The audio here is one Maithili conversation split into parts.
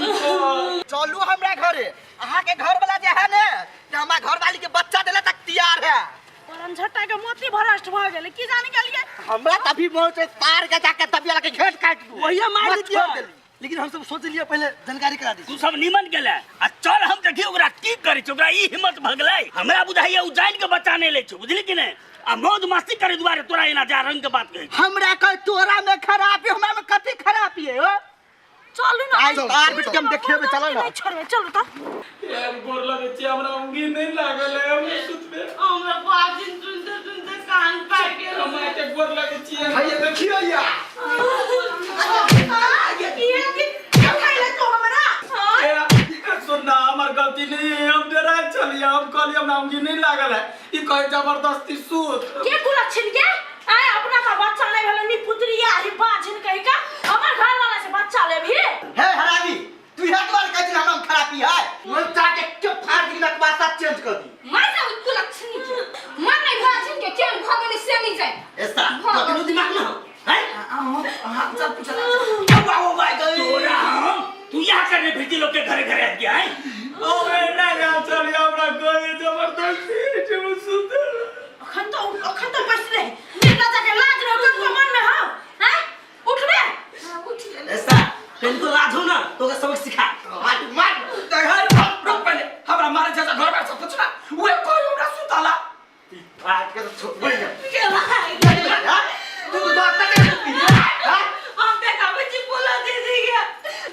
चलू हमरा घरे, अहाँ के घर वाला जे है ने, ते हमरा घर वाली के बच्चा देले तक तैयार है। करन झट्टा के मोती भ्रष्ट भ गेलै, की जानी गेलियै। हमरा तभी बहुत तार के जाके तबिया के घेट काट दू। वही मार मत दितियै। छोड़ देली। लेकिन हम सब सोच लियै पहले जानकारी करा दी। तू सब निमन गेले आ चल हम देखियो ओकरा की करे छै, ओकरा ई हिम्मत भगलै। हमरा बुझाइया उ जान के बच्चा नहीं लै छै, बुझली कि नहीं? आ मौज मस्ती करे दुआरे तोरा एना जा रंग के बात कहै छै। हमरा कह तोरा में खराबी, हमरा में कथी खराबी है हो? चलू ना। आई तार बिट के हम देखेबे, चलो ना। नहीं छोड़बे, चलू त। यार गोर लगे छी, हमरा उंगी नहीं लागल है, हम सुतबे। हमरा बाजिन सुनते सुनते कान पाकि गेल। हमरा के गोर लगे छी। भैया देखियो यार। तो हमरा ए, सुन ना, हमर गलती नहीं है, हम डरा चलिए, हम कहलिए हमरा उंगी नहीं लागल है, ई कहे जबरदस्ती सुत। के कुला छिन के आय अपना का बच्चा नहीं भेलै नी पुत्रिया ही बाझिन कहि का हमर घर वाला से बच्चा लेबही। हे हरामी, तू इहे दुआरे कहै छी हमरा में खराबी है। मोचा के के फाड़ दी नकवा सब चेंज कर दी। मार जा कुला छिन के, मार नहीं बाझिन के केन भ गेलै से नहीं जाए। ऐसा हाँ। तो दिमाग ना हो हैं? हम सब पूछला। वाह वाह गई। तोरा हम तू यहाँ करने फिरती लोग के घरे घरे आ गया है। ओ बेटा यार चलिए हमरा कहे जबरदस्ती जे सुत। अखन तो बस रहे निर्लज्जा के लाज रहो तुमको मन में हो हैं? उठबे। उठ ले। ऐसा तनको लाज हो ना तो ओकरा सबक सिखा। मार मार। देखै रुक पहिले, हमरा मारे छै घर बार सब पूछना, उहे कहे हमरा सुताला। फाड़ के तो छोड़ दे। के भाई तू तो बात के हां। हम देखाबै छी बोला दीदी के,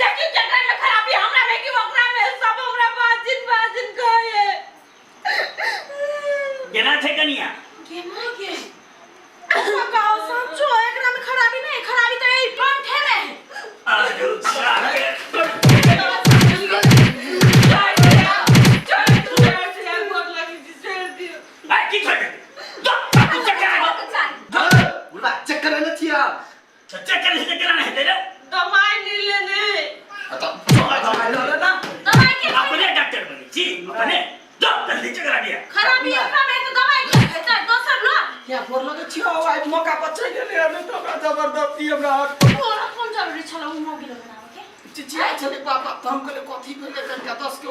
देखियो केकरा में खराबी, हमरा में कि ओकरा में, सब हमरा बाजिन बाजिन कहे। केना छै कनिया? के माय के कहो समझो एकरा में खराबी नहीं, खराबी तो यही पंखे में है। अरे साले। आ की छोड़ दे? जा, तू चेक करा। बुढ़ा चेक करे न छिया। चेक करे से केना हेतै रे? दवाई नहीं लेने। तो दवाई लऽ ले ना। दवाई के अपने डॉक्टर बनी छी अपने, जा जल्दी चेक करा दिया। खराबी एकरा में है तो दवाई के हेतै दोसर लो। या गोर लगे छी, आइ मौका पर चलि गेलै, नहि तऽ हमरा जबरदस्ती हमरा हाथ पर तोरा कोन जरूरी छल उ मौगी लग बनाबे के? चिचिया छलै बाबा, तऽ हम कहलियै कथी भेलै कनिका 10 के